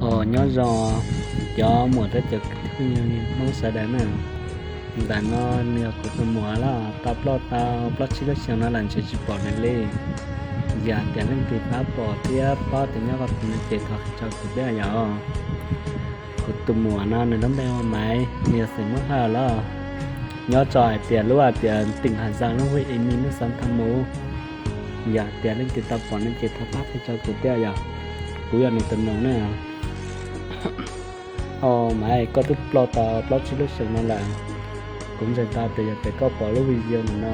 Os, nyob zoo cov muam thiab cov kwv tij phooj ywg Hmoob sawv daws na. Ntawm no nws yog kuv tus muam los tau ploj tau plaub tsib lub xyoos no lawm ntshe tsis pom nws li. Yog tias leej twg pab pom thiab paub tias nyob qhov twg no ces thov qhia tso kuv thiab yom. Kuv tus muam no nws lub npe hu ua Maiv, nws yog xeem Moob Hawj los nyob rau hais tias lub hais tias teem Haj Zaas lub hwj Emi lub xav thaj mus. Yog tias leej twg tau pom no ces thov pab qhia tso kuv thiab yom. Kuv yog nws tus nus na. Os Maiv, koj twb ploj tau plaub tsib lub xyoos no lawm. Kuv ntseeg tau tias yog tias koj pom lub video no,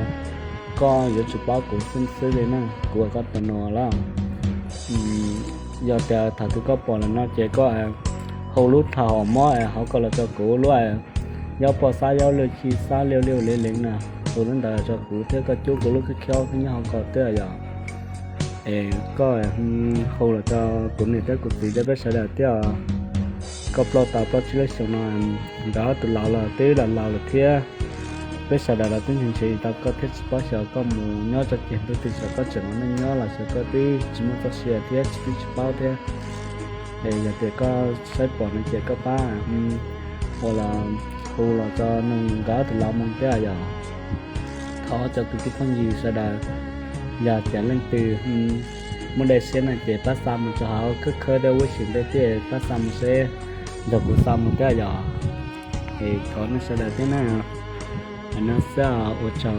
koj yuav tsum paub kuv xwb xwb li na, kuv ua koj tus nus los. Yog tias thaum twg koj pom lawm no ces koj hu lub thaum mob hauv ko los rau kuv, lub yog poj xab yab lwj chi xab liaj liaj lev leev na, hu lub ntawd los rau kuv thiab koj cub kuv lub khib khaub nyob hauv ko thiab yom. Es koj hu los rau kuv niam thiab kuv txiv thiab peb sawv daws thiab. Koj ploj tau plaub tsib lub xyoos no, nkawd ob tug laus los twb laus laus lawm thiab. Peb sawv daws los twb ntshe ntshe tau koj thiab tsis paub xyov koj mus nyob rau ceg ntuj twg, xyov koj tseem ua neej nyob los xyov koj twb tsis muaj txoj sia thiab tsis twb tsis paub thiab. Es yog tias koj saib pom no ces koj pab ua los hu los rau nws nkawd ob tug laus mus thiab yom. Thov cov kwv tij phooj ywg sawv daws, yog tias leej twg muaj dej siab no ces pab xa mus rau hauv khawb khawb dej ub sim ntej thiab pab xa mus seb, nrog kuv xa mus thiab yom. Es thov nej sawv daws thiab na. No xwb, ua tsaug.